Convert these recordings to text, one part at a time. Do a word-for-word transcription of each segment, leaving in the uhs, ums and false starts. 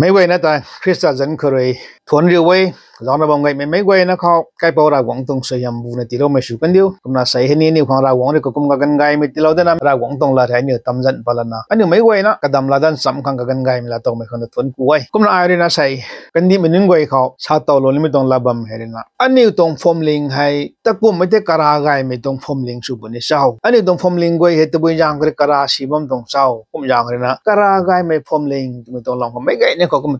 Meic guayna ta Khrista zanc khou rui thuanc riu e. Zaucna bam gaymei meic guayna khou kaipouc Ravguangc tuang suaihiam buna tiiloumei sw kandiu. Kumna sei hei ni aniu khang Ravguangc rui kakum kaganv gaymei tiilou dana Ravguangc tuang lat hei aniu tamzan patlana aniu meic guayna kadam latdanv cham khang kaganv gaymei laatowmei khang ta thuanc ku e. Kumna ai ruina sei kandihmei nunc guay khou sa towlou nimei tuang lat bam hei ruina aniu tuang phuamling hei takumhmei tei kara gaymei tuang phuamling sw puni cho? Aniu tuang phuamling guay hei tabui zaeng khou rui kara si bam tuang cho? Kum zaeng khou ruina kara gaymei phuamling twmei tuang lam khou meic guayna khou kum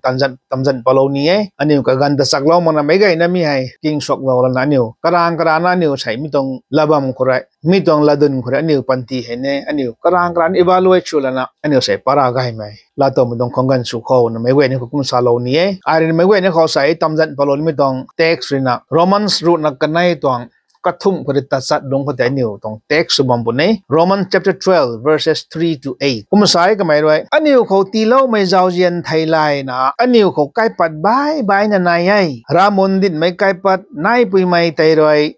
tamzan patlou ni e. Aniu kaganv ta chaklou makna meic guayna mi hei kingsuaklou lana aniu karang karana aniu sei mi tuang lat bam khou rui, mi tuang latdyn khou rui aniu panty hei ne aniu karang karana evaluate sw lana aniu sei para gaymei laatowmei tuang khang ganv sw khou na meic guayna khou kum salou ni e. Ai ruina meic guayna khou sei tamzan patlou nimei tuang text ruina Romans ruhna kanei tuang kathumh khou rui tachat lungc khou tei aniu tuang text sw bam puni. Romans chapter twelve verses three to eight. Kum sa e kamei rui, aniu khou tiiloumei zauzian thei layna aniu khou kaipat baih baihna nai e. Ravmun dinhmei kaipat naipuimei tei rui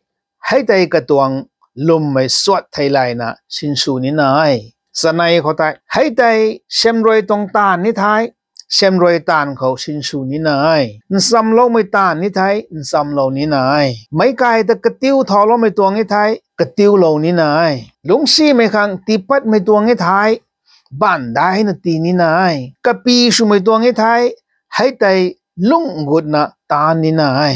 hei tei katuang lwmmei suat thei layna sinsw nina e. Chanei khou tei hei tei siamruai tuang taanv ni thei siamruai taanv khou sinsw nina e. Nchamloumei taanv ni thei nchamlou nina e. Meic kai ta katiu thauloumei tuang e thei katiulou nina e. Lungcsimei khang tiipatmei tuang e thei baanv daihna tii nina e. Kapi swmei tuang e thei hei tei lungh gutna taanv nina e.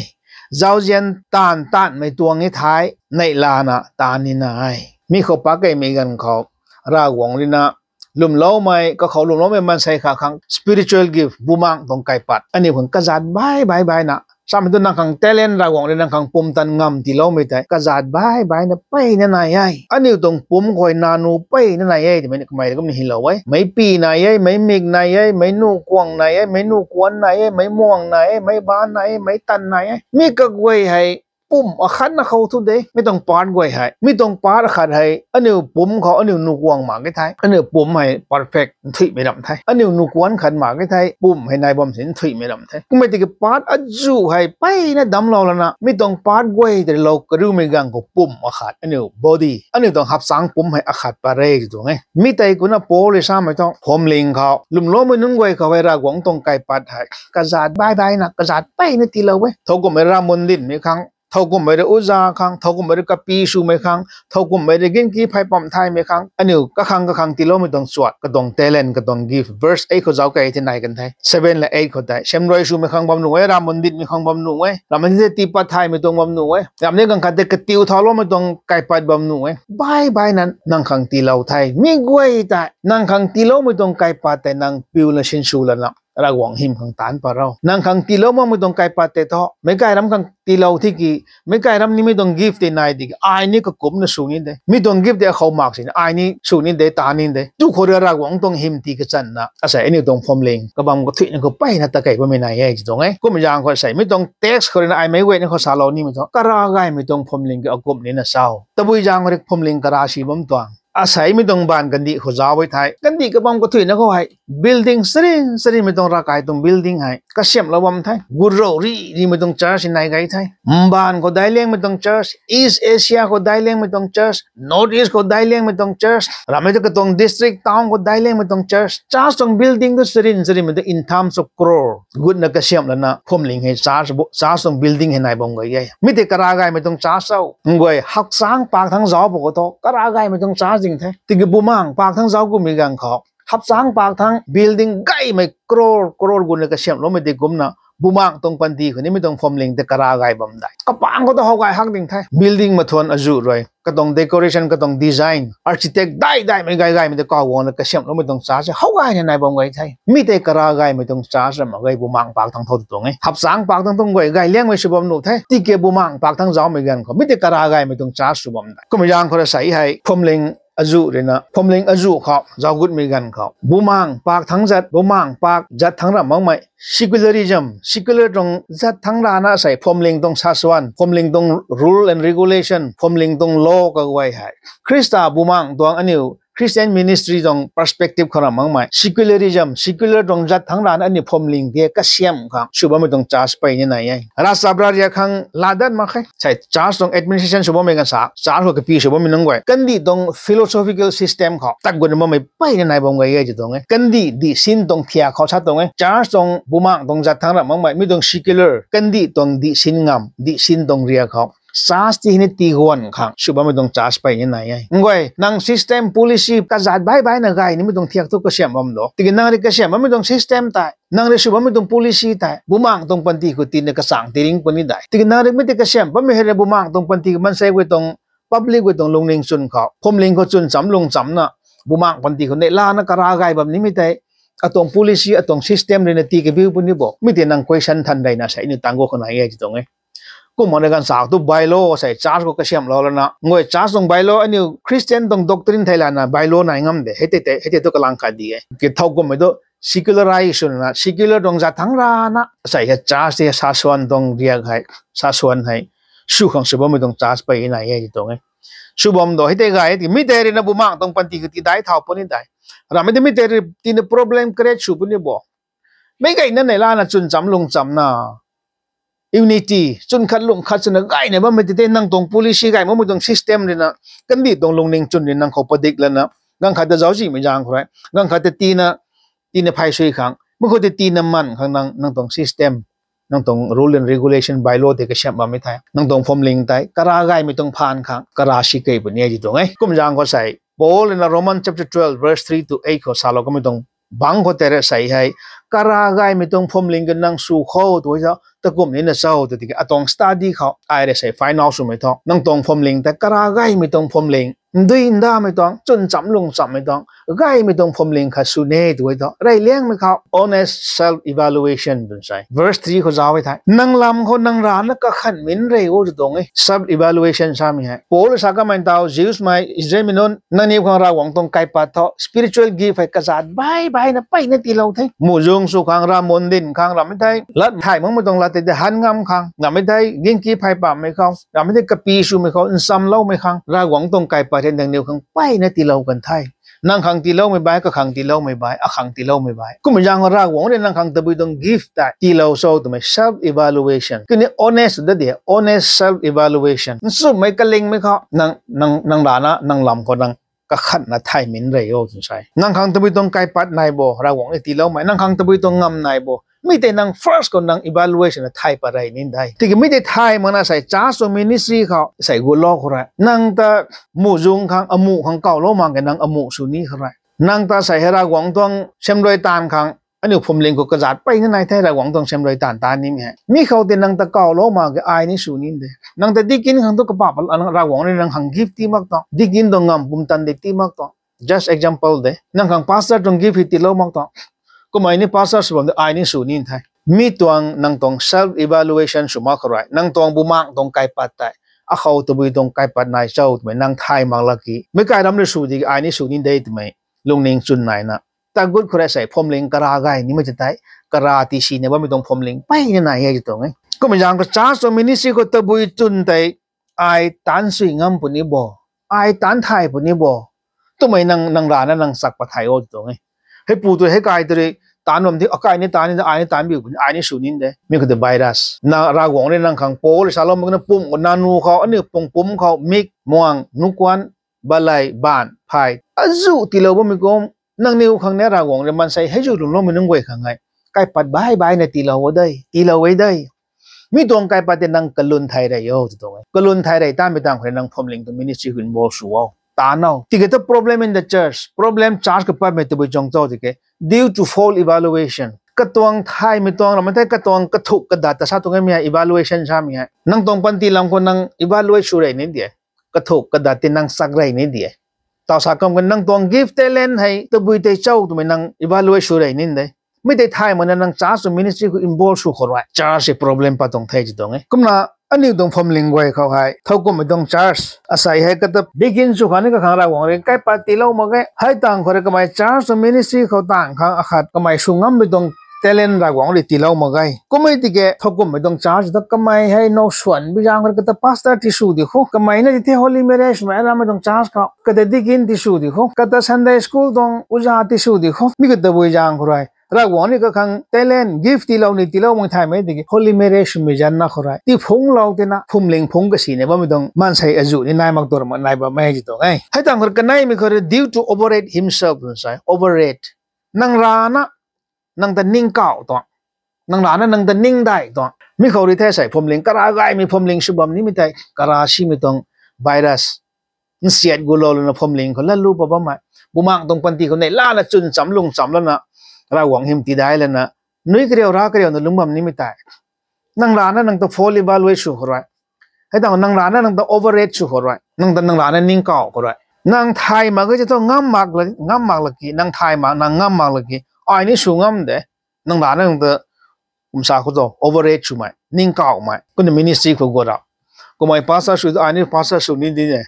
Zauzian taanv taanmei tuang e thei neihlana taanv nina e. Mi khou pakeimei ganv khou Ravguangc ruina lwmloumei, kakhou lwmloumei maansei khat khang spiritual gift, bumaengc tuang kaipat aniu khang kazat baih baih baihna samei tu nang khang talent Ravguangc rui nang khang pumtan ngam tiiloumei tei kazat baih baihna peyna nai e. Aniu tuang pumc khou nanu peyna nai e twmei ni kamei rui kumna hylou e. Meic pi nai e, meic mik nai e, meic nuh kuang nai e, meic nuh kuan nai e, meic muang nai e, meic baan nai e, meic tan nai e. Mi kaguay hei pumc akhatna khou thu de, mi tuang part guay hei. Mi tuang part akhat hei aniu pumc khou aniu nuh kuang mak e thei aniu pumc hei perfect nthuihmei ramh the. Aniu nuh kuan khat mak e thei pumc hei nai bam si nthuihmei ramh the. Kummei tiki part azuh hei peyna damclou lana mi tuang part guay tei lou kariumei ganv khou pumc akhat aniu body, aniu tuang hapchangc pumc hei akhat pat re tw tuang e. Mi tei kumna Paul rui samei thu phuamling khou lwmloumei nunc guay khou hei Ravguangc tuang kaipat hei kazat baih baihna kazat peyna tiilou e. Thowkumhmei rui ravmun dinhmei khang, thowkumhmei rui uza khang, thowkumhmei rui kapi swmei khang, thowkumhmei rui ginki phey pam thaymei khang, aniu kakhang kakhang tiiloumei tuang suat, katuang talent, katuang gift. Verse eight khou zauc kei thei nai kan the. Seven le eight khou tei siamruai swmei khang bam nuh e, ravmun dinhmei khang bam nuh e, ravmun dinhmei tei tiipat thaymei tuang bam nuh e, ravmun dinhmei ganv khat tei katiu thauloumei tuang kaipat bam nuh e. Baih baihna nang khang tiilou the. Mi guay tei nang khang tiiloumei tuang kaipat tei nang piuna sinsw lana Ravguangc hym khang taanc pat ro. Nang khang tiilou makmei tuang kaipat tei thu meic kai ram khang tiilou tiki, meic kai ram nimei tuang gift tei nai tiki ai ni kakumcna sw ni de. Mi tuang gift tei akhou mak sini ai ni sw ni de, taanc ni de. Tu khou rui Ravguangc tuang hym tii kachanna asei aniu tuang phuamling kabam kathuihna khou peyna takei bammei nai e tw tuang e. Kumna zaeng khou sei mi tuang text khou ruina ai meic guayna khou salou nimei thu kara gaymei tuang phuamling ki akumh nina cho? Tabui zaeng khou rui phuamling kara si bam tuang? Asei mi tuang mbaanv kandih khou zauc e thei, kandih kabam kathuihna khou hei building charin charinmei tuang, ravkai tuang building hei kasiamhlou bam the. Gurou ri rimei tuang church nai gay the. Mbaanv khou daic liangmei tuang church, East Asia khou daic liangmei tuang church, North East khou daic liangmei tuang church, ramei tu katuang district, town khou daic liangmei tuang church, church tuang building tu charin charinmei tu in terms of crore gutna kasiamh lana phuamling hei church, church tuang building hei nai bam gay e. Mi tei kara gaymei tuang church cho? Nguay hapchangc pak thangc zauc pw khou thu kara gaymei tuang church ding the. Tiki bumaengc pak thangc zauc kummei ganv khou hapchangc pak thangc building gaymei crore crore gutna kasiamhloumei tei kumna bumaengc tuang panty khou nimei tuang phuamling tei kara gay bam de? Kapangc khou tu how gay hak ding the. Building mathuan azuh rui katuang decoration, katuang design, architect dai daihmei gay gaymei tei kaw guangna kasiamhloumei tuang church how gayna nai bam gay the. Mi tei kara gaymei tuang church ra mak ge? Bumaengc pak thangc thow tw tuang e. Hapchangc pak thangc tuang guay gay liangmei sw bam nuh the. Tiki bumaengc pak thangc zaucmei ganv khou mi tei kara gaymei tuang church sw bam de? Kumna zaeng khou rui sei hei phuamling azuh ruina, phuamling azuh khou zauc gutmei ganv khou bumaengc pak thangc zat, bumaengc pak zat thangc ra makmei secularism, secular tuang zat thangc rana sei phuamling tuang sasuan, phuamling tuang rule and regulation, phuamling tuang law kaguay hei Khrista bumaengc tuang aniu Christian ministry tuang perspective khou ra makmei secularism, secular tuang zat thangc rana aniu phuamling tei kasiamh khang sw bammei tuang church pey ni nai e. Ravchap ravriak khang laa dat mak khe. Sei church tuang administration sw bammei ganv sa, church khou kapi sw bammei nunc guay kandih tuang philosophical system khou tat gutna bammei pey ni nai bam gay e ti tuang e. Kandih dihsin tuang thiak khou sa tuang e. Church tuang bumaeng tuang zat thangc ra makmei mi tuang secular kandih tuang dihsin ngam, dihsin tuang riak khou church tei hei ni tiguan khang sw bammei tuang church pey ni nai e. Nguay, nang system policy kazat baih baihna gay nimei tuang thiak thu kasiamh bam do. Tiki nang rui kasiamh bammei tuang system tei, nang rui sw bammei tuang policy tei bumaeng tuang panty khou tina kachang tiring puni dai. Tiki nang rui mi tei kasiamh bammei hei rui bumaeng tuang panty khou maansei guay tuang, public guay tuang lungning chwn khou, phuamling khou chwn chamc lung chamcna, bumaeng panty khou neihlana kara gay bam nimei tei, atuang policy, atuang system ruina tii kabiu puni bo. Mi tei nang question than reyna sei aniu tangc gu khou nai e ti tuang e. Kumna ganv sa tu bylaw sei church khou kasiamhlou lana, nguay church tuang bylaw aniu Christian tuang doctrine thei lana bylaw nai ngam de. Hei tei, hei tei tu kalang khat di e. Ki thowkumhmei tu secularize swna, secular tuang zat thangc rana sei hei church tei sasuan tuang riak hei, sasuan hei sw khang sw bammei tuang church pey nai e ti tuang e. Sw bam do, hei tei gay e, tiki mi tei ruina bumaeng tuang panty khou tidai thau puni dai. Ramei tei mi tei rui tina problem create sw puni bo. Meic gayna neihlana chwn chamc lung chamcna, unity, chwn khat lung khat swna gayna bammei tei tei nang tuang policy gay makmei tuang system ruina, kandih tuang lungning chwn rui nang khou padik lana, ganv khat ta zauczihmei zaeng khou rui, ganv khat ta tina, tina phay sui khang, mi khou tei tina man khang nang, nang tuang system, nang tuang rule and regulation, bylaw tei kasiamh bammei thei nang tuang phuamling tei kara gaymei tuang phaan khang kara si key puni e ti tuang e. Kum zaeng khou sei Paul ruina Roman chapter twelve verse three to eight khou salou kamei tuang bangc khou tei rui sei hei, kara gaymei tuang phuamling khou nang sw khou tu e tho, takum nina cho tu tiki atuang study khou ai rui sei find out swmei tho. Nang tuang phuamling tei kara gaymei tuang phuamling, ndui ndamei tuang, chwn chamc lung chamcmei tuang, gaymei tuang phuamling khat sw ni tu e tho. Reyliangmei khou honest self evaluation twn sei verse three khou zauc e thei, nang lam khou nang rana kakhan min rey o ti tuang e. Self evaluation samei hei Paul sa kamei taw Jews mei, Israelmei nunc, nangniw khang Ravguangc tuang kaipat tho, spiritual gift hei kazat baih baihna peyna tiilou the. Muhzwng sw khang, ravmun din khang, ramei thei lat thay makmei tuang lat tei tei han ngam khang, ramei thei gingki phay pammei khou, ramei thei kapi swmei khou nchamloumei khang, Ravguangc tuang kaipat hei nangniw khang peyna tiilou kan the. Nang khang tiiloumei baih, kakhang tiiloumei baih, akhang tiiloumei baih, kummei zaeng khou Ravguangc rui nang khang tabui tuang gift tei tiilou cho twmei self evaluation. Kaniw honest dat di, honest self evaluation. Nchumhmei kalingmei khou nang, nang, nang rana nang lam khou nang kakhatna thay min rey o twn sei. Nang khang tabui tuang kaipat nai bo, Ravguangc rui tiiloumei, nang khang tabui tuang ngam nai bo, mi tei nang first khou nang evaluation na thay pat rey ni de. Tiki mi tei thay makna sei church tuang ministry khou sei gulou khou rui nang ta muhzwng khang, amuh khang kawlou mak ke nang amuh sw ni khou rui. Nang ta sei hei Ravguangc tuang siamruai taanv khang, aniu phuamling khou kazat peyna nai the Ravguangc tuang siamruai taanv taan nimei hei. Mi khou tei nang ta kawlou mak ke ai ni sw ni de. Nang ta deacon khang tu kapap, Ravguangc rui nang khang gift tii mak tuang, deacon tuang ngam pumtan di tii mak tuang. Just example de. Nang khang pastor tuang gift hei tiilou mak tuang, kummei ni pastor sw bam de ai ni sw ni the. Mi tuang nang tuang self evaluation sw mak khou rui nang tuang bumaeng tuang kaipat tei, akhou tabui tuang kaipat nai cho twmei nang thay mak lak ki, meic kai ram rui sw di ai ni sw ni de twmei lungning chwn naina, tagut khou rui sei phuamling kara gay nimei tei tei, kara tisina bammei tuang phuamling peyna nai e ti tuang e. Kummei zaeng khou church tuang ministry khou tabui chwn tei ai taanc sui ngam puni bo, ai taanc thay puni bo twmei nang, nang rana nang chak pat thay o ti tuang e. Heipu tu hei kai tu rui taanc bam di, akai ni taanc ni de, ai ni taanc biu puni, ai ni sw ni de. Mi khou tei virus na, Ravguangc rui nang khang Paul rui saloumei na pumc khou, nanu khou, aniu pung pumc khou, mik, muang, nukuan, balei, baanv, phay, azuh tiilou bammei kum, nangniw khang ni Ravguangc rui maansei hei zuh lwmloumei nunc guay khang hei kaipat baih baihna tiilou o de, tiilou e de. Mi tuang kaipat tei nang kalwn thay rey o ti tuang e. Kalwn thay rey tamei tang khou nang phuamling tuang ministry khou involve sw o, taanc o. Tiki tu problem in the church, problem church khou patmei tabui chang cho tiki, due to false evaluation. Katuang thaymei tuang ramei thei katuang kathuk kadat ta sa tuang e mi hei evaluation samei hei. Nang tuang panty lam khou nang evaluate sw rey ni de. Kathuk kadat tei nang chak rey ni de. Taw sa kam kan nang tuang gift talent hei tabui tei cho twmei nang evaluate sw rey ni de. Mi tei thay makna nang church tuang ministry khou involve sw khou rui church hei problem pat tuang the ti tuang e. Kumna aniu tuang phuamling guay khou hei, thowkumhmei tuang church asei hei kata deacon sw khang ni kakhang Ravguangc rui kaipat tiilou mak e. Hei tang khou rui kamei church tuang ministry khou taanv khang akhat kamei sw ngammei tuang talent Ravguangc rui tiilou mak ge. Kummei tiki thowkumhmei tuang church ta kamei hei now swan bi zaeng khou rui kata pastor tisw di khou, kamei na ti the holy marriage mei ramei tuang church khou kata deacon tisw di khou, kata Sunday school tuang uza tisw di khou, mi kata bui zaeng khou rui Ravguangc rui kakhang talent, gift tiilou ni tiilou mak thaymei tiki holy marriage swmei zanc na khou rui tiphungclou tina phuamling phungc kasina bammei tuang maansei azuh ni nai mak tuang mak nai bam e ti tuang e. Hei tang khou rui kaneimei khou rui due to overrate himself twna sa e, overrate. Nang rana nang ta ningkauh tuang, nang rana nang ta ningdai tuang. Mi khou rui the sei phuamling kara gaymei phuamling sw bam nimei tei kara simei tuang virus nsiat gulou lana phuamling khou latlu pa bammei, bumaengc tuang panty khou neih lana chwn cham lung cham lana Ravguangc hym tidai lana nui kariu ra kariuna lungc bam nimei tei nang rana nang ta false evaluate sw khou rui, hei tang nang rana nang ta overrate sw khou rui, nang ta nang rana ningkauh khou rui, nang thay mak e ti thu ngam mak la, ngam mak laki, nang thay mak, nang ngam mak laki, ai ni sw ngam de. Nang rana nang ta kumsa khou tho overrate swmei, ningkauhmei kumna ministry khou guat ra. Kamei pastor sw tu ai ni pastor sw ni di ne,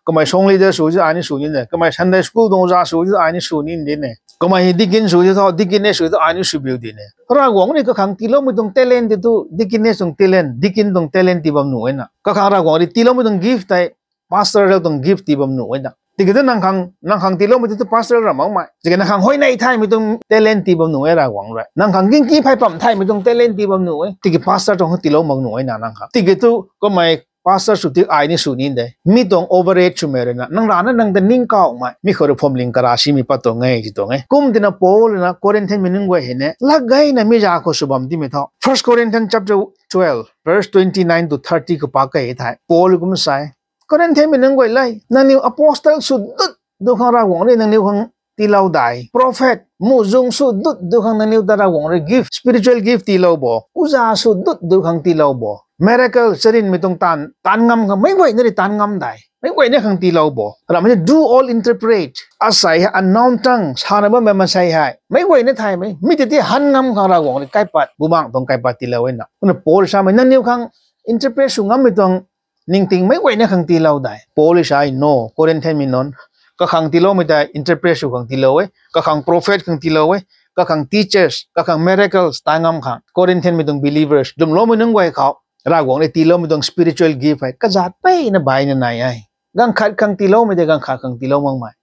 kamei song leader sw tu ai ni sw ni ne, kamei Sunday school tuang uza sw tu ai ni sw ni di ne, kamei deacon sw tu tho deacon ni sw tu ai ni sw biu di ne. Ravguangc rui kakhang tiiloumei tuang talent ti tu deacon ni tuang talent, deacon tuang talent tii bam nuh e na. Kakhang Ravguangc rui tiiloumei tuang gift tei pastor rau tuang gift tii bam nuh e na. Tiki tu nang khang, nang khang tiiloumei tu pastor ra makmei, tiki nang khang huayney thaymei tuang talent tii bam nuh e Ravguangc rui. Nang khang ginki phey pam thaymei tuang talent tii bam nuh e, tiki pastor tuang tiilou mak nuh e na nang khang. Tiki tu kamei pastor sw ti ai ni sw ni de, mi tuang overrate swmei rui na nang rana nang ta ningkauhmei, mi khou rui phuamling kara simei pat tuang e ti tuang e. Kum tina Paul na Corinthianmei nunc guay hei ne lak gayna mi za khou sw bam timei thu First Corinthians chapter twelve verse twenty nine to thirty khou pak key thei Paul kum sa e, Corinthianmei nunc guay le, nangniw apostle sw dut du khang Ravguangc rui nangniw khang tiilou dai, prophet muhzwng sw dut du khang nangniw ta Ravguangc rui gift, spiritual gift tiilou bo, uza sw dut du khang tiilou bo, miracle charynmei tuang taanv, taanv ngam khang meic guayna rui taanv ngam dai, meic guayna khang tiilou bo. Ramei do all interpret, asei hei unknown tongue sana bammei maansei hei meic guayna thaymei, mi tei ti han ngam khang Ravguangc rui kaipat, bumaengc tuang kaipat tiilou e na. Kumna Paul samei nangniw khang interpret sw ngammei tuang ningting meic guayna khang tiilou dai. Paul sa e no, Corinthianmei nunc, kakhang tiiloumei tei interpret sw khang tiilou e, kakhang prophet khang tiilou e, kakhang teachers, kakhang miracles taanv ngam khang. Corinthianmei tuang believers, lwmloumei nunc guay khou Ravguangc rui tiiloumei tuang spiritual gift hei kazat peyna baihna nai e. Ganv khat khang tiiloumei tei ganv khat khang tiilou makmei,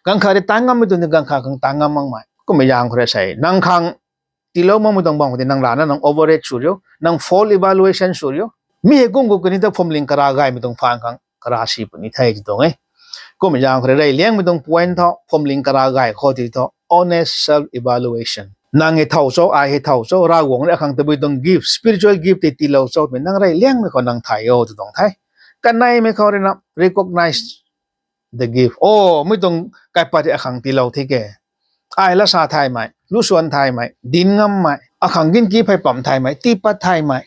ganv khat rui taanv ngammei tuang tei ganv khat khang taanv ngam makmei. Kummei zaeng khou rui sei nang khang tiilou makmei tuang bam khou tei nang rana nang overrate sw riu, nang false evaluation sw riu. Mi hei kum khou kani ta phuamling kara gaymei tuang phaan khang kara si puni the ti tuang e. Kummei zaeng khou rui reyliangmei tuang point thu phuamling kara gay khou ti thu honest self evaluation. Nang hei thow cho, ai hei thow cho, Ravguangc rui akhang tabui tuang gift, spiritual gift tei tiilou cho twmei nang reyliangmei khou nang thay o ti tuang the. Kaneimei khou rui na recognize the gift. O, mi tuang kaipat tei akhang tiilou the ke. Ai lasa thaymei, lusuan thaymei, dinc ngammei, akhang ginki phey pam thaymei, tiipat thaymei,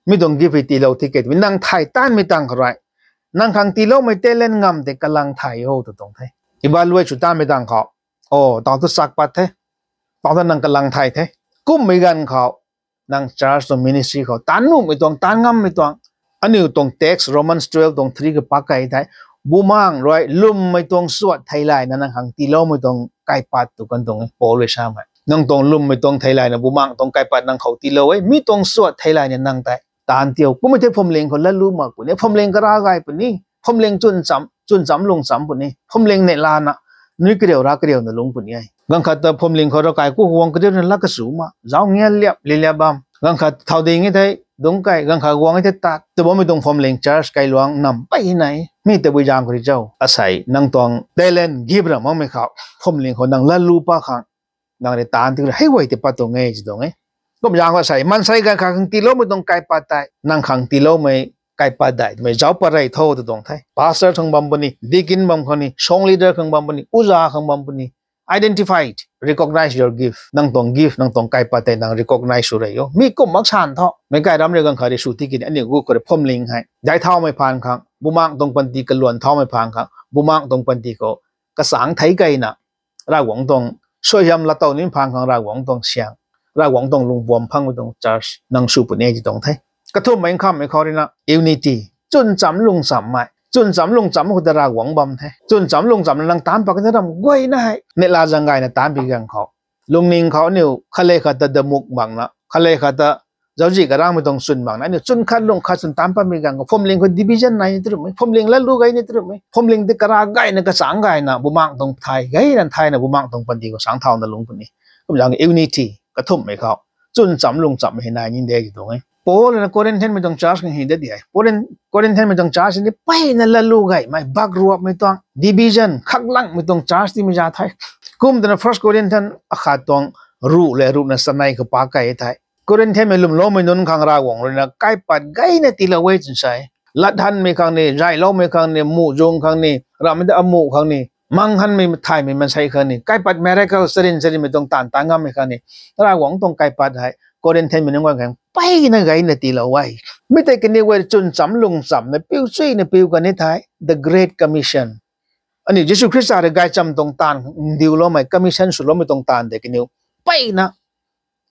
mi tuang gift hei tiilou the ke twmei nang thay taanmei tang khou rui, nang khang tiiloumei talent ngam tei kalang thay o tu tuang the. Evaluate sw taanmei tang khou, o, tau tu chak pat the, tau tu nang kalang thay the. Kummei ganv khou nang church tuang ministry khou taanv nuhmei tuang, taanv ngammei tuang, aniu tuang text Romans twelve tuang three khou pak key thei, bumaengc rui lwmmei tuang suat theilayna nang khang tiiloumei tuang kaipat tu kan tuang e Paul rui samei. Nang tuang lwmmei tuang theilayna bumaengc tuang kaipat nang khou tiilou e, mi tuang suat theilayna nang tei taanv tiu. Kummei thei phuamling khou latlu mak puni, phuamling kara gay puni, phuamling chwn cham, chwn cham lung cham puni, phuamling neih lana nui kariu ra kariuna lungc puni e. Ganv khat ta phuamling khou ravkai ku guang kariuna lak kasu ma, zauc ngian liap li liap bam. Ganv khat thau ding e thei dungc key, ganv khat guang e thei tat tu bammei tuang phuamling church kailuangc nam pey nai. Mi tabui zaeng khou rui cho, asei nang tuang talent gift ra makmei khou phuamling khou nang latlu pa khang nang rui taanv ti hei guay tei pat tuang e ti tuang e. Kum zaeng khou sei maansei ganv khat khang tiiloumei tuang kaipat tei nang khang tiiloumei kaipat dai twmei zauc pat rey tho tu tuang the. Pastor khang bam puni, deacon bam khang ni, song leader khang bam puni, uza khang bam puni. Identify it, recognize your gift. Nang tuang gift, nang tuang kaipat tei nang recognize sw rey o. Mi kum mak san tho, meic kai ram rui ganv khat rui sw ti kini aniu gu khou rui phuamling hei dai thaumei phaan khang, bumaengc tuang panty kaluan thaumei phaan khang, bumaengc tuang panty khou kasang thei keyna Ravguangc tuang suaihiam laatow nimei phaan khang Ravguangc tuang syang, Ravguangc tuang lungbuam phangmei tuang church nang sw puni e ti tuang the. Kathumhmei nkhamhmei khou rui na unity, chwn cham lung chammei. Chwn cham lung cham khou ta Ravguangc bam the. Chwn cham lung chamna nang taanc pat kani ram guayna hei neih la zaeng gayna taanc pi ganv khou Lungning khou aniu khatle khat ta damuk makna, khatle khat ta zauczih karangmei tuang chwn makna, aniu chwn khat lung khat chwn taanc patmei ganv khou phuamling khou division nai ni tw rumei, phuamling latlu gay ni tw rumei, phuamling tei kara gayna kachang gayna bumaeng tuang thay gayna thayna bumaeng tuang panty khou sang thauna lung puni. Kumzaeng unity kathumhmei khou chwn cham lung chammei hei nai ni de ki tuang e. Paul na Corinthianmei tuang church khang hei dat di e. Corinthianmei tuang church ni mpeyna latlu gaymei, bakruapmei tuang, division, khaklangmei tuang church timei za the. Kum twna First Corinthian akhat tuang ruh le ruhna chanei khou pa key the. Corinthianmei lwmloumei nunc khang Ravguangc ruina kaipat gayna tiilou e twna sa e. Lathanmei khang ni, zayloumei khang ni, muhzwng khang ni, ramhmei ta amuh khang ni, manghanmei thaymei maansei khang ni, kaipat miracle charin charinmei tuang taanv ta ngammei khang ni, Ravguangc tuang kaipat hei Corinthianmei nunc guay khang mpeyna gayna tiilou e. Mi tei kaniw guay chwn cham lung chamna piu chuyna piu kan ni the, the Great Commission. Aniu Jisu Khrista rui gaychamv tuang taanv ndiuloumei, commission swloumei tuang taanv tei kaniw mpeyna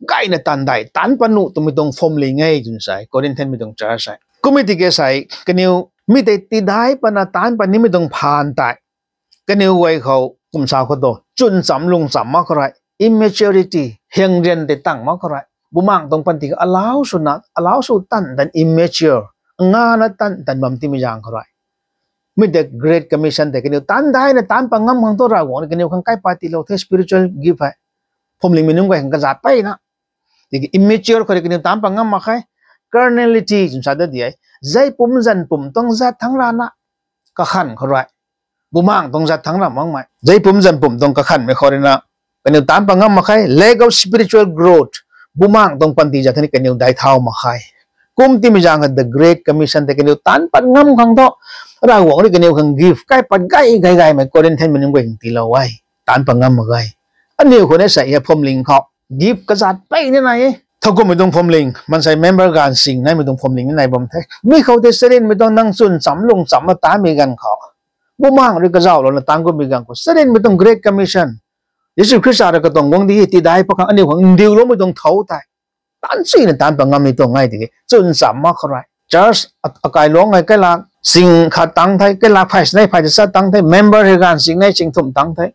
gayna taanv dai, taanc pat nuh twmei tuang phuamling e twna sa e, Corinthianmei tuang church hei. Kum e tiki sei, kaniw mi tei tidai patna taanc pat nimei tuang phaan tei kaniw guay khou kum sa khou tu chwn cham lung cham mak khou rui, immaturity, hyang rian tei tang mak khou rui, bumaeng tuang panty khou alau swna, alau sw tan tan immature, ngana tan tan bam timei zaeng khou rui, mi tei Great Commission tei kaniw taanc daina taanc pat ngam khang thu Ravguangc rui kaniw khang kaipat tiilou the, spiritual gift hei. Phuamlingmei nunc guay khang kazat mpeyna. Tiki immature khou rui kaniw taanc pat ngam mak khe. Carnality twna sa dat di e. Zei pumc zan pumc tuang zat thangc rana kakhan khou rui, bumaeng tuang zat thangc ra makmei, zei pumc zan pumc tuang kakhanmei khou ruina kaniw taanc pat ngam mak khe. Lack of spiritual growth, bumaeng tuang panty zat thangc ni kaniw dai thau mak khe. Kum timei zaeng khou the Great Commission tei kaniw taanc pat ngam khang thu Ravguangc rui kaniw khang gift kaipat gay gay gaymei Corinthianmei nunc guay khang tiilou e. Taanc pat ngam mak ge. Aniu khou ni sa e phuamling khou gift kazat mpeyna nai e. Thowkumhmei tuang phuamling, maansei member gaanv sing naimei tuang phuamling ni nai bam the. Mi khou tei charynmei tuang nang chwn cham lung chamna taanmei ganv khou, bumaeng rui kazauhlouna taanc kummei ganv khou charynmei tuang Great Commission, Jisu Khrista rui katuang guangcdic hei tidai pat khang aniu khang ndiuloumei tuang thow tei taanc chuyna taanc pat ngam ni tuang e tiki chwn cham mak khou rui. Church a- akailuangc hei kailak sing khat tang the, kailak phay sinei phay ta chat tang the, member hei gaanv sing nei sing thumh tang the.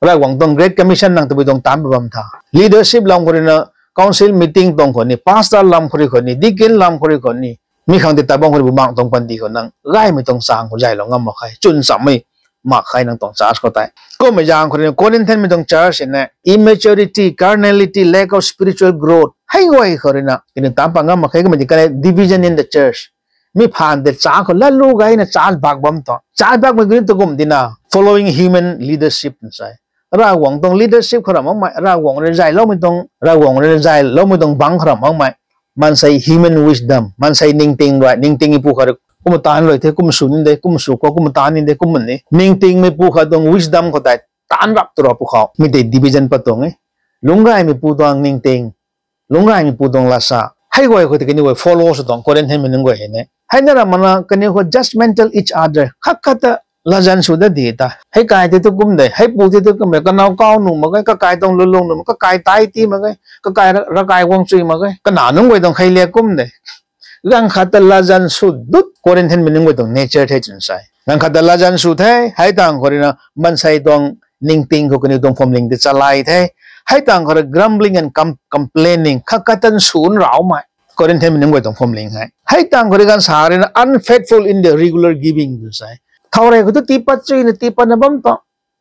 Ravguangc tuang Great Commission nang tabui tuang taanc pat bam tha. Leadership lam khou ruina council meeting tuang khou ni, pastor lam khou rui khou ni, deacon lam khou rui khou ni, mi khang tei tat bam khou rui bumaeng tuang panty khou nang gaymei tuang chaeng khou zaylou ngam mak khe, chwn chammei mak khe nang tuang church khou tei. Kummei zaeng khou ruina Corinthianmei tuang church na immaturity, carnality, lack of spiritual growth hei guay khou ruina kaniw taanc pat ngam mak khe, kummei di kane division in the church. Mi phaan tei church khou latlu gayna church bak bam tuang. Church bakmei kaniw tu kum tina following human leadership twna sa e. Ravguangc tuang leadership khou ra makmei, Ravguangc rui zayloumei tuang, Ravguangc rui zayloumei tuang bangc khou ra makmei, maansei human wisdom, maansei ningting rui, ningtingmeipu khat rui kumna taanc rui the, kumna sw ni de, kumna sw khou, kumna taanc ni de, kumna ni. Ningtingmeipu khat tuang wisdom khou tei taanc rap tu ra pwkhou mi tei division pat tuang e. Lungcgaymeipu tuang ningting, lungcgaymeipu tuang lasa hei guay khou tei kaniw guay follow sw tuang Corinthianmei nunc guay hei ne. Hei na ra mana kaniw khou judgmental each other, khat khat ta latzan sw dat di ta. Hei kai tei tu kum de, hei pu tei tu kum de, kanow kau nuh mak ge, kakai tuang lulung nuh mak, kakai tai ti mak ge, kakai ra- ravkai guang chui mak ge, kana nunc guay tuang kheiliak kum de. Ganv khat ta latzan sw dut Corinthianmei nunc guay tuang nature the twna sa e. Ganv khat ta latzan sw the, hei tangv khou ruina maansei tuang ningting khou kaniw tuang phuamling tei chalai the. Hei tangv khou rui grumbling and com- complaining, khat khat tan swn raumei Corinthianmei nunc guay tuang phuamling hei. Hei tangv khou rui ganv sa ruina unfaithful in the regular giving twna sa e. Thow rey khou tu tiipat chuyna tiipatna bam tuang.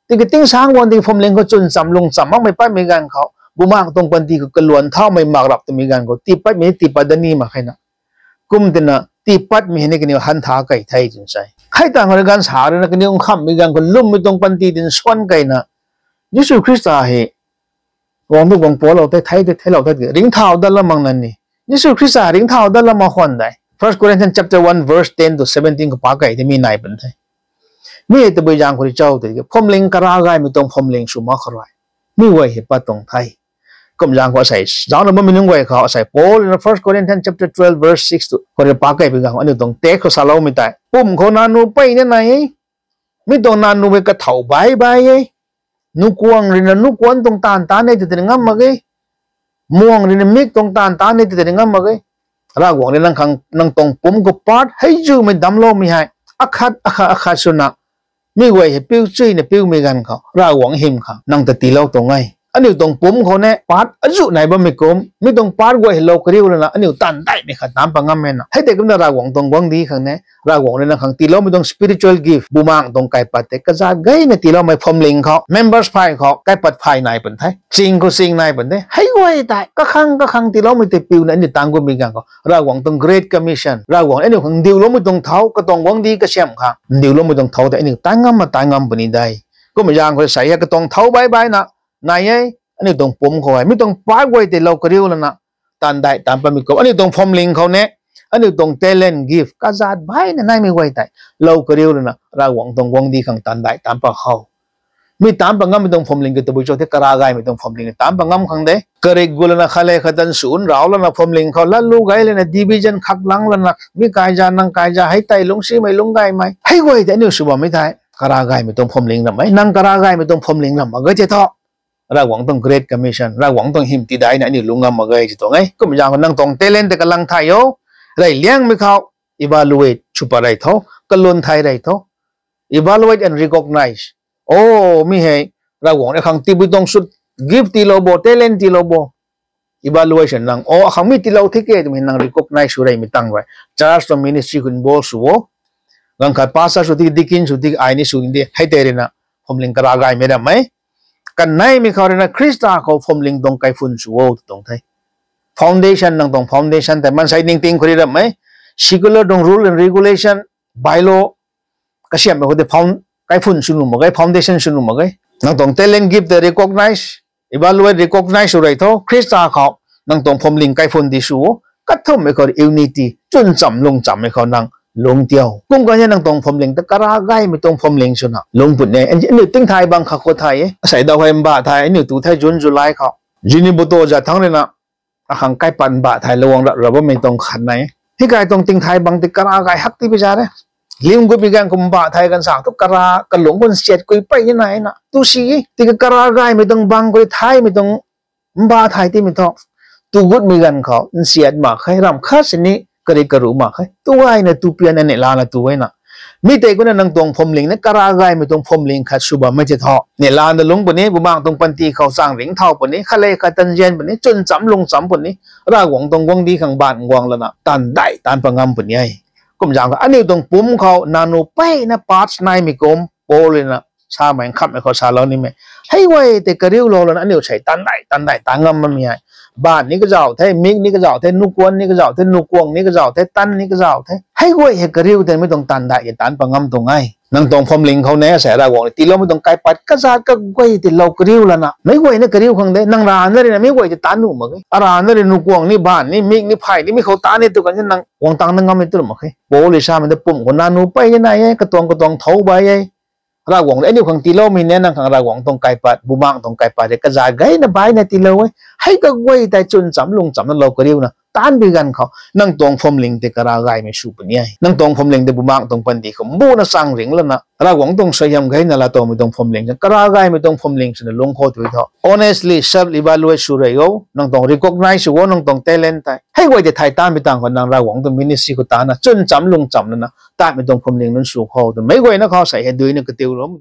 Tiki tingsaeng guang ding phuamling khou chwn cham lung cham makmei patmei ganv khou, bumaeng tuang panty khou kaluan thaumei mak rap twmei ganv khou tiipatmei tiipat dat ni mak khe na. Kum tina tiipatmei hei ni kaniw han tha key the twna sa e. Hei tangv khou rui ganv sa ruina kaniw nkhamhmei ganv khou lwmmei tuang panty tin suan keyna Jisu Khrista hei guang tu guang pualou the, thei the, theilou the, ringcthau dat lam mak na ni. Jisu Khrista ringcthau dat lam mak khwan de. First Corinthians chapter one verse ten to seventeen khou pa key tei mi nai pan the. Mi hei tabui zaeng khou rui cho tiki phuamling kara gaymei tuang phuamling sw mak khou rui, mi guay hei pat tuang the. Kum zaeng khou asei zaucna bammei nunc guay khou asei Paul na First Corinthians chapter twelve verse six tu khou rui pa key pui ganv khou aniu tuang text khou saloumei tei, pumc khou nanu mpeyna nai e. Mi tuang nanu hei kathow bai bai e. Nukuang ruina nukuan tuang taanv taanc e tei tei ngam mak ge. Muang ruina mik tuang taanv taanc e tei tei ngam mak ge. Ravguangc rui nang khang nang tuang pumc khou part hei zumei damcloumei hei akhat akhat akhat swna mi guay hei piu chuyna piumei ganv khou Ravguangc hym khang nang ta tiilou tuang e. aniu tuang pumc khou ni part azuh nai bammei kum, mi tuang part guay hei lou kariu lana aniu taanv daihmei khat taanc pat ngam e na. Hei tei kumna Ravguangc tuang guangcdic khang ni, Ravguangc rui nang khang tiiloumei tuang spiritual gift, bumaengh tuang kaipat tei kazat gayna tiiloumei phuamling khou, members phay khou kaipat phay nai pun the, ching khou ching nai pun the. Hei guay tei kakhang kakhang tiiloumei tei piuna aniu taanc gummei ganv khou Ravguangc tuang Great Commission, Ravguangc aniu khang ndiuloumei tuang thau, katuang guangcdic kasiamh khang ndiuloumei tuang thau tei aniu taanc ngam ma taanc ngam puni de. Kummei zaeng khou sei hei katuang thau baih baihna nai e, aniu tuang pumc khou hei mi tuang part guay tei lou kariu lana taanv daih taanc patmei kum, aniu tuang phuamling khou ni, aniu tuang talent, gift kazat baihna naimei guay tei lou kariu lana Ravguangc tuang guangcdic khang taanv daih taanc pat khou, mi taanc pat ngammei tuang phuamling kiu tabui cho the, kara gaymei tuang phuamling taanc pat ngam khang de. Karik gu lana khat le khat tan sw nrau lana phuamling khou lat lu gay lana division khaklang lana mi kaiza nang kaiza hei tei lungcsimei lungc gaymei hei guay tei aniu sw bammei thei kara gaymei tuang phuamling ram e. Nang kara gaymei tuang phuamling ram mak ge the thu, Ravguangc tuang Great Commission, Ravguangc tuang hym tidaihna aniu lungc ngam mak ge ti tuang e. Kummei zaeng khou nang tuang talent tei kalang thay o, reyliangmei khou evaluate sw pat rey tho, kalwn thay rey tho, evaluate and recognize. O, mi hei Ravguangc rui akhang tiibui tuang sut, gift tiilou bo, talent tiilou bo. Evaluation nang, o, akhang mi tiilou the ke twmei nang recognize sw reymei tang rui church tuang ministry khou involve sw o. Ganv khat pastor sw tiki, deacon sw tiki, ai ni sw ni de, hei tei rui na phuamling kara gaymei ram e. Kaneimei khou rui na Khrista khou phuamling tuang kaiphun sw o tw tuang the. Foundation, nang tuang foundation tei maansei ningting khou rui ram e. Secular tuang rule and regulation, bylaw kasiamhmei khou tei found-, kaiphun sw nuh mak ge, foundation sw nuh mak ge. Nang tuang talent, gift tei recognize, evaluate, recognize sw rey tho. Khrista khou nang tuang phuamling kaiphun di sw o. Kathumhmei khou unity, chwn cham lung chammei khou nang lungc tiau. Kum kan e nang tuang phuamling ta kara gaymei tuang phuamling swna lungc puni e. Aniu tingthai bang khat khou thay e. Asei daw hei mbah thai, aniu tu thei June, July khou Zunheboto zat thangc rui na akhang kaipat mbah thai luang rap rap bammei tuang khat nai e. Hei kai tuang tingthai bang tei kara gay hak ti pi za re. Lim gutmei ganv khou mbah thai ganv sa thu kara kalungc khou nsiat kui pey ni nai na tu si e. Tiki kara gaymei tuang bang khou thaymei tuang mbah thai timei thu, tu gutmei ganv khou nsiat mak khe, ramh khat sini karik karuh mak khe. Tu gayna tu pian na neih lana tu e na. Mi tei kumna nang tuang phuamling na kara gaymei tuang phuamling khat sw bammei tei thu, neih lana lungc puni, bumaengh tuang panty khou chaeng ringcthau puni, khat le khat tan zian puni, chwn cham lung cham puni, Ravguangc tuang guangcdic khang baanv guang lana taanv daih taanc pat ngam puni e. Kum zaeng khou aniu tuang pumc khou nanu peyna parts naimei kum Paul rui na samei nkhamhmei khou salou nimei, hei guay tei kariulou lana aniu sei taanv daih taanv daih taanc ngam bammei hei, baanv ni kazauh the, mik ni kazauh the, nukuan ni kazauh the, nukuang ni kazauh the, tan ni kazauh the, hei guay hei kariu tei mei tuang taanv daih tei taanc pat ngam tuang e. Nang tuang phuamling khou ne sei Ravguangc rui tiiloumei tuang kaipat kazat kaguay tei lou kariu lana meic guay na kariu khang de. Nang rana rui na meic guay tei taanc nuh mak e. Arana rui nukuang ni, baanv ni, mik ni, phay ni, mi khou taanc ni tu kan nang guang tang na ngam e tu mak khe. Paul rui samei ta pumc khou nanu pey ni nai e, katuang katuang thau bai e. Ravguangc rui aniu khang tiiloumei ne, nang khang Ravguangc tuang kaipat, bumaengh tuang kaipat rui kazat gayna baihna tiilou e. Hei kaguay tei chwn cham lung chamna lou kariuna taanc bi ganv khou nang tuang phuamling tei kara gaymei sw puni e. Nang tuang phuamling tei bumaengh tuang panty khou mbuna chaeng ringc lana Ravguangc tuang suaihiam gayna laatowmei tuang phuamling, kara gaymei tuang phuamling swna lungc khou tu tho. Honestly self evaluate sw rey o, nang tuang recognize sw o, nang tuang talent tei. Hei guay tei thay taanc bi tang khou nang Ravguangc tuang ministry khou taanna chwn cham lung cham lana taanmei tuang phuamling nunc sw khou twmei guayna khou sei hei duina katiulou